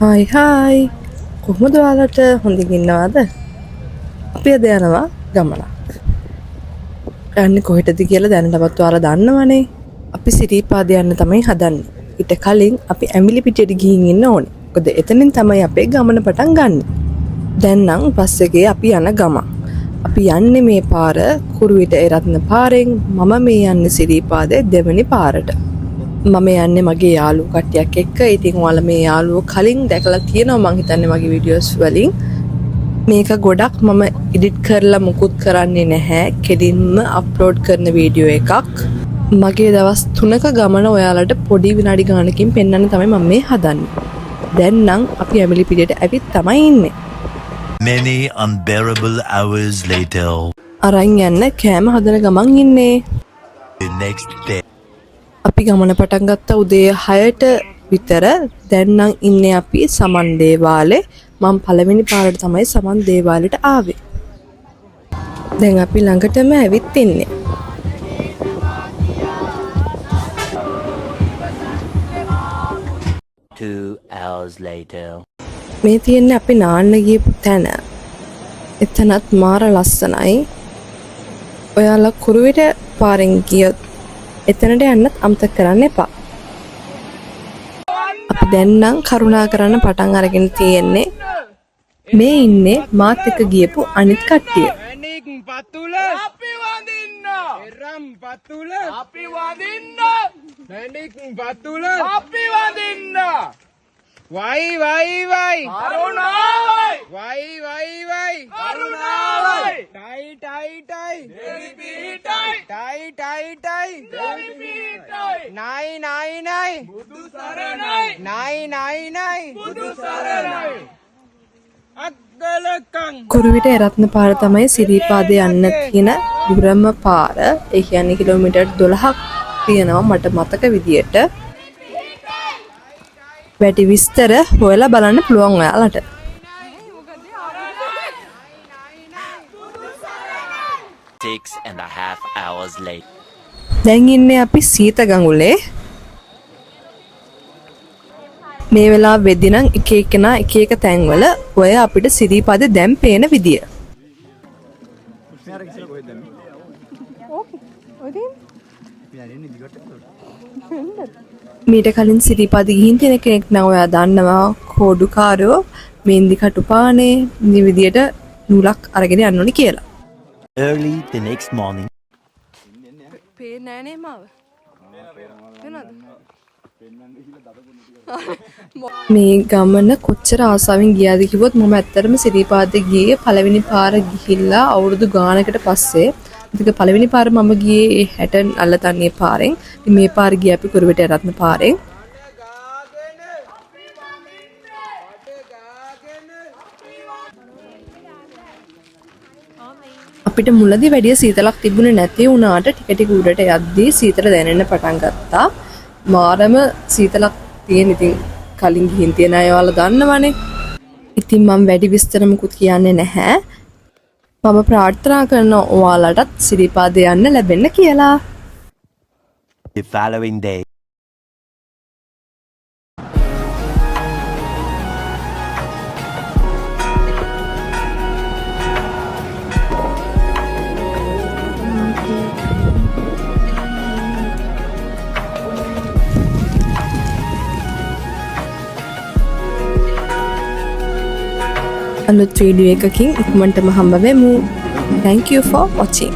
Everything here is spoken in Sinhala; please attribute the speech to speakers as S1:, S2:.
S1: හායි හායි, කොහොමද ඔයාලට? හොඳින් ඉන්නවද? අපි අද යනවා ගමනක්. යන්නේ කොහෙටද කියලා දැනටමත් ඔයාලා දන්නවනේ. අපි සිරිපාද යන්න තමයි හදන්නේ. ඊට කලින් අපි ඇමිලිපිටියට ගිහින් ඉන්න ඕනේ. මොකද එතනින් තමයි අපේ ගමන පටන් ගන්නෙ. දැන් නම් බස් එකේ අපි යන ගමන්. අපි යන්නේ මේ පාර කුරුවිට එරත්න පාරෙන්. මම මේ යන්නේ සිරිපාදේ දෙවෙනි පාරට. මම යන්නේ මගේ යාළුවෝ කට්ටියක් එක්ක. ඉතින් ඔයාලා මේ යාළුවෝ කලින් දැකලා තියෙනවා මං හිතන්නේ මගේ වීඩියෝස් වලින්. මේක ගොඩක් මම එඩිට් කරලා මුකුත් කරන්නේ නැහැ. කෙලින්ම අප්ලෝඩ් කරන වීඩියෝ එකක්. මගේ දවස් 3ක ගමන ඔයාලට පොඩි විනාඩි ගානකින් පෙන්වන්න තමයි මම මේ හදන්නේ. දැන් නම් අපි ඇමිලිපිටියට ඇවිත් තමයි ඉන්නේ.
S2: Many unbearable hours later,
S1: අරන් යන්න කෑම හදන ගමන් ඉන්නේ.
S2: the next day.
S1: අපි ගමන පටන් ගත්ත උදේ 6ට විතර. දැන් නම් ඉන්නේ අපි සමන් දේවාලේ. මම පළවෙනි පාරට තමයි සමන් දේවාලෙට ආවේ. දැන් අපි ළඟටම ඇවිත් ඉන්නේ.
S2: 2 hours later.
S1: මේ තියෙන්නේ අපි නාන්න ගියපු තැන. එතනත් මාර ලස්සනයි. ඔයාලා කුරුවිට පාරෙන් ගියොත් එතනට යන්නත් අමතක කරන්න එපා. අපි දැන් නම් කරුණා කරන්න පටන් අරගෙන තියෙන්නේ. මේ ඉන්නේ මාත් එක්ක ගියපු අනිත් කට්ටිය.
S3: මැණික් පතුල අපි වඳින්න, එරම් පතුල අපි වඳින්න, මැණික් පතුල අපි වඳින්න. වයි වයි වයි කරුණාවයි, වයි වයි වයි කරුණාවයි, ටයි ටයි ටයි දෙවි පිහිටයි, ටයි ටයි ටයි දෙවි පිහිටයි, නයි නයි නයි බුදු සරණයි, නයි නයි නයි බුදු සරණයි. අග්ගලකං
S1: කුරුවිට එරත්න පාර තමයි සිරිපාද යන්න තියෙන දුරම පාර. ඒ කියන්නේ කිලෝමීටර් 12ක් තියෙනවා මට මතක විදියට. වැඩි විස්තර හොයලා බලන්න පුළුවන් ඔයාලට.
S2: 6.5 hours later.
S1: දැන් ඉන්නේ අපි සීත ගඟුලේ. මේ වෙලාව වෙද්දි නම් එක එක්කෙනා එක එක තැන්වල ඔය අපිට සිරිපාද දැන් පේන විදිය. මීට කලින් සිරිපාද ගිහින් තියෙන කෙනෙක් නම් ඔයා දන්නවා කෝඩුකාරයෝ මේන්දි කටුපානේ මේ විදියට නූලක් අරගෙන යන්න ඕනි කියලා.
S2: Early the next morning.
S1: පේන්නේ නෑ නේ මාව. පේනවද? මේ ගමන කොච්චර ආසාවෙන් ගියාද කිව්වොත් මම ඇත්තටම සිරිපාදේ ගියේ පළවෙනි පාර ගිහිල්ලා අවුරුදු ගානකට පස්සේ. ඉතින් පළවෙනි පාර මම ගියේ ඒ හැටන් අල්ලතන්නේ පාරෙන්. ඉතින් මේ පාර ගියේ අපි කුරුවිට රත්න පාරෙන්.
S3: ගාගෙන බඩ ගාගෙන
S1: අපිට මුලදී වැඩි සීතලක් තිබුණේ නැති වුණාට ටික ටික උඩට යද්දී සීතල දැනෙන්න පටන් ගත්තා. මාරම සීතලක් තියෙන. ඉතින් කලින් ගිහින් තියෙන අය ඔයාලා දන්නවනේ. ඉතින් මම වැඩි විස්තර මුකුත් කියන්නේ නැහැ. මම ප්‍රාර්ථනා කරනවා ඔයාලටත් සිරිපාද යන්න ලැබෙන්න කියලා.
S2: The following day.
S1: අලුත් වීඩියෝ එකකින් ඉක්මනටම හම්බ වෙමු. Thank you for watching.